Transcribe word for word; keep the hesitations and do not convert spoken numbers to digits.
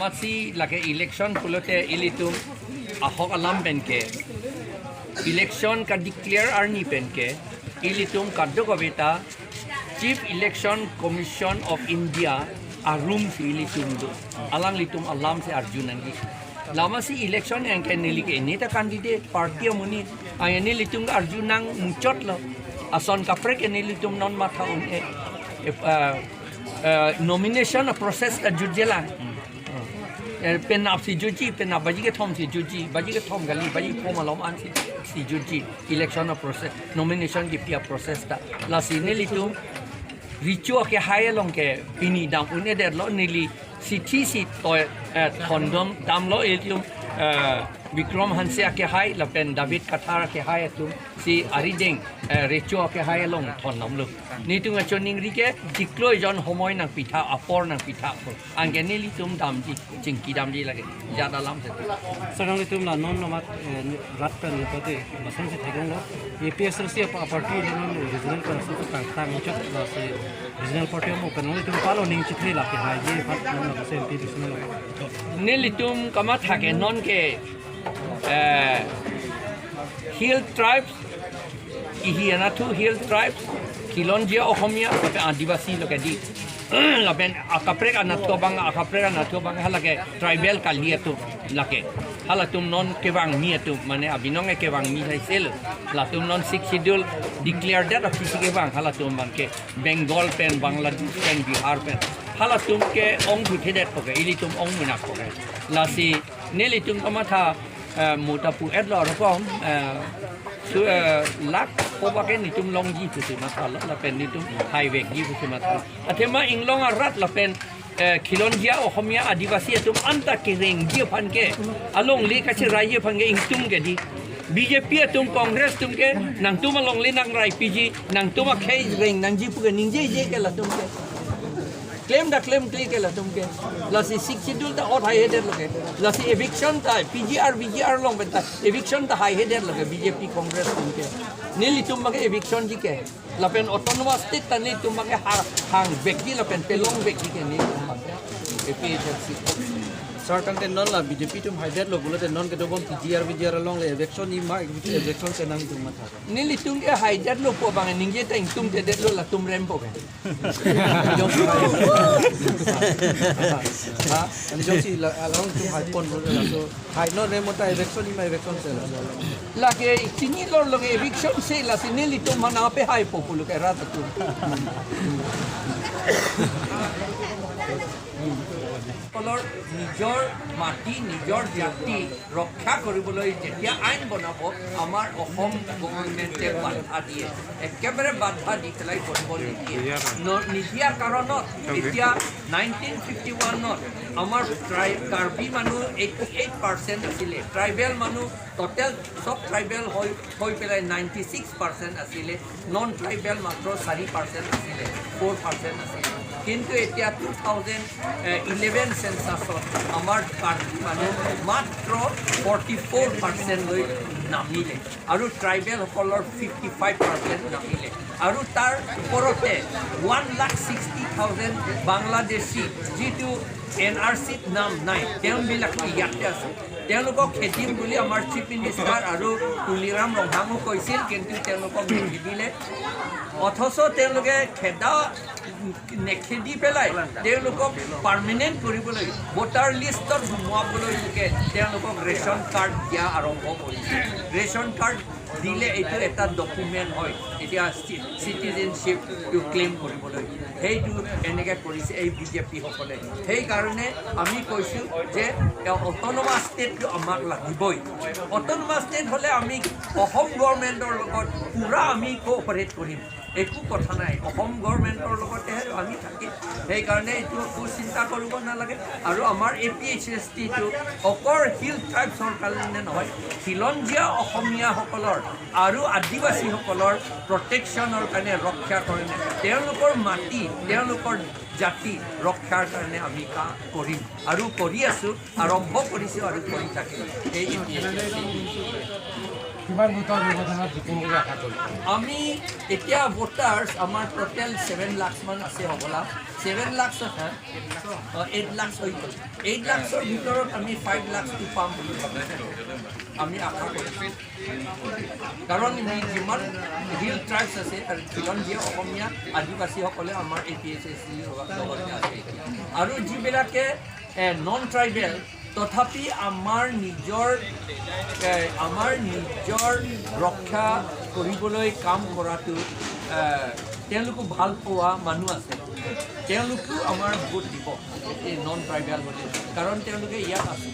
Asi lake election pulote ilitum ahok alam penke, election ka-declare arni penke, ilitum kadokave ta Chief Election Commission of India arum si ilitum do. Alanglitum alam si arju nangji. Lama si election yang ke neli ke ini ta candidate party amonit. Ang nelitum arju nang muchotlo. Ason kaprek nelitum non matha un-e. Eh, eh, eh, nomination process ta jutjelang. Eh, penap si jutji, penap baji kethom si jutji, baji kethom kali, baji kethom alom an si, si jutji, election a-process, nomination kipi a-process ta. Lasi nelitum recho akehai along ke pini dam un-edetlo, neli sithi si toi, eh, thondom damlo ilitum, eh, Bikram Hanse akehai lapen David Kathar akehai atum si arideng, eh, recho akehai along thondamlo. Nelitum achoningri ke chiklo jon homoi nangpitha, apor nangpitha po. Anke nelitum damji, chingki damji lake. Jat alam si. Sir, nanglitum la non nomat, eh, rat pen lepote, masang si thekonglo. A P H L C apa party le non regional pen suku tang tang chot la si regional party mo pen nanglitum palo ning chithri lake haiji pat non la si M P regional. Nelitum kamatha ke non ke, eh, Hill Tribes, ihi anathu Hill Tribes, Khilonjia Ohomia, lapen Adivasi lo ke di. Lapen akaprek anathu abang, akaprek anathu abang, halake tribal kali atum lake. Halatum non kevangmi atum, mane abinong kevangmi hai sel. Latum non Sixth Schedule declare det aphi si kevang, halatum abang ke Bengal pen, Bangladesh pen, Bihar pen. Halatum ke ong thuthedet po ke, ilitum ong munak po ke. Lasi nelitum kamatha, eh, mota pu-etlo rokom, eh, su, eh, lak po ba ke nelitum longji pusi mathalo, lapen nelitum haivekji pusi mathalo. Athema inglong arat lapen, eh, Khilonjia Ohomia Adivasi atum anta kerengji aphan ke, alongle kacheraiji aphan ke ingtung ke di. B J P atum Congress atum ke nangtum alongle nangrai piji, nangtum akhei reng nangji pu ke ningjeje ke latum ke. Claim ta claim kle ke latum ke. Lasi Sixth Schedule ta ot haihedetlo ke. Lasi eviction ta P G R, V G R along pen ta eviction ta haihedetlo ke B J P Congress atum ke. Nelitum abang ke eviction ji ke. Lapen autonomous state ta nelitum abang ke ha-, hangvekji lapen pelongvekji ke nelitum abang ke. A P H L C. Sir, tangte non la B J P atum haidetlo pulote non kedobom P G R, V G R along le eviction ni ma, eviction si nangtum matha. Nelitum ke haidetlo pu abang ningje ta ingtungtedetlo, latum rem po ke. Ha? Ani jongsi la, along tum hai pon lo laso. Hai non rem ta eviction ni ma eviction si laso. Lake chinilo lo ke eviction si, lasi nelitum mana pe hai po pulo ke rat atum. সকলৰ নিজৰ মাটি, নিজৰ জাতি ৰক্ষা কৰিবলৈ যেতিয়া আইন বনাব, আমাৰ অসম গভৰ্ণমেণ্টে বাধা দিয়ে, একেবাৰে বাধা দি পেলাই কৰিব নিদিয়ে। ন-, নিদিয়া কাৰণত এতিয়া নাইনটিন ফিফটি ওৱানত আমাৰ ট্ৰাই-, কাৰ্বি মানুহ এইটি এইট পাৰ্চেণ্ট আছিলে, ট্ৰাইবেল মানুহ টোটেল চব ট্ৰাইবেল হৈ, হৈ পেলাই নাইণ্টি ছিক্স পাৰ্চেণ্ট আছিলে, নন ট্ৰাইবেল মাত্ৰ চাৰি পাৰ্চেণ্ট আছিলে, ফ'ৰ পাৰ্চেণ্ট আছিলে। কিন্তু এতিয়া টু থাউজেণ্ড ইলেভেন চেন্সাছত আমাৰ কাৰ্বি মানুহ মাত্ৰ ফৰ্টি ফ'ৰ পাৰ্চেণ্টলৈ নামিলে আৰু ট্ৰাইবেলসকলৰ ফিফটি ফাইভ পাৰ্চেণ্ট নামিলে। আৰু তাৰ ওপৰতে ওৱান লাখ ছিক্সটি থাউজেণ্ড বাংলাদেশী, যিটো এন আৰ চিত নাম নাই, তেওঁবিলাকো ইয়াতে আছে। তেওঁলোকক খেদিম বুলি আমাৰ চিফ মিনিষ্টাৰ আৰু তুলিৰাম ৰংহাঙো কৈছিল, কিন্তু তেওঁলোকক নিখেদিলে। অথচ তেওঁলোকে খেদা, নেখেদি পেলাই তেওঁলোকক পাৰ্মানেণ্ট কৰিবলৈ, ভোটাৰ লিষ্টত সোমোৱাবলৈ লোকে তেওঁলোকক ৰেচন কাৰ্ড দিয়া আৰম্ভ কৰিছে। ৰেচন কাৰ্ড দিলে এইটো এটা ডকুমেণ্ট হয়, এতিয়া চি-, চিটিজেনশ্বিপটো ক্লেইম কৰিবলৈ। সেইটো এনেকে কৰিছে এই বি জে পিসকলে। সেইকাৰণে আমি কৈছোঁ যে অট'নমাছ ষ্টেটটো আমাক লাগিবই। অট'নমাছ ষ্টেট হ'লে আমি অসম গভৰ্ণমেণ্টৰ লগত পূৰা আমি কোঅপাৰেট কৰিম, একো কথা নাই, অসম গভৰ্ণমেণ্টৰ লগতে আমি থাকিম। সেইকাৰণে এইটো একো চিন্তা কৰিব নালাগে। আৰু আমাৰ A P H S Tito অকল হিল ট্ৰাইবছৰ কাৰণে নহয়, খিলঞ্জীয়া অসমীয়াসকলৰ আৰু আদিবাসীসকলৰ প্ৰটেকশ্যনৰ কাৰণে, ৰক্ষা কাৰণে, তেওঁলোকৰ মাটি, তেওঁলোকৰ জাতি ৰক্ষাৰ কাৰণে আমি কাম কৰিম আৰু কৰি আছোঁ, আৰম্ভ কৰিছোঁ আৰু কৰি থাকিম। এই এ পি এইচ এছ টি। কিমান ভোটৰ ব্যৱধানত জিকিম বুলি আশা কৰিছে? আমি এতিয়া ভোটাৰ্ছ আমাৰ টোটেল ছেভেন লাখ মান আছে হ'বলা। ছেভেন লাখ, এইট লাখ হৈ গ'ল। এইট লাখৰ ভিতৰত আমি ফাইভ লাখটো পাম বুলি ভাবিছোঁ। আমি আশা কৰিছোঁ। কাৰণ আমি যিমান হিল ট্ৰাইবছ আছে আৰু খিলঞ্জীয়া অসমীয়া আদিবাসীসকলে আমাৰ এ পি এইচ এ চি লগতে আছে এতিয়া। আৰু যিবিলাকে নন ট্ৰাইবেল, তথাপি আমাৰ নিজৰ এ, আমাৰ নিজৰ ৰক্ষা কৰিবলৈ কাম কৰাটো এ, তেওঁলোকো ভাল পোৱা মানুহ আছে। তেওঁলোকেও আমাৰ ভোট দিব এই নন ট্ৰাইবেল বুলি, কাৰণ তেওঁলোকে ইয়াত আছে।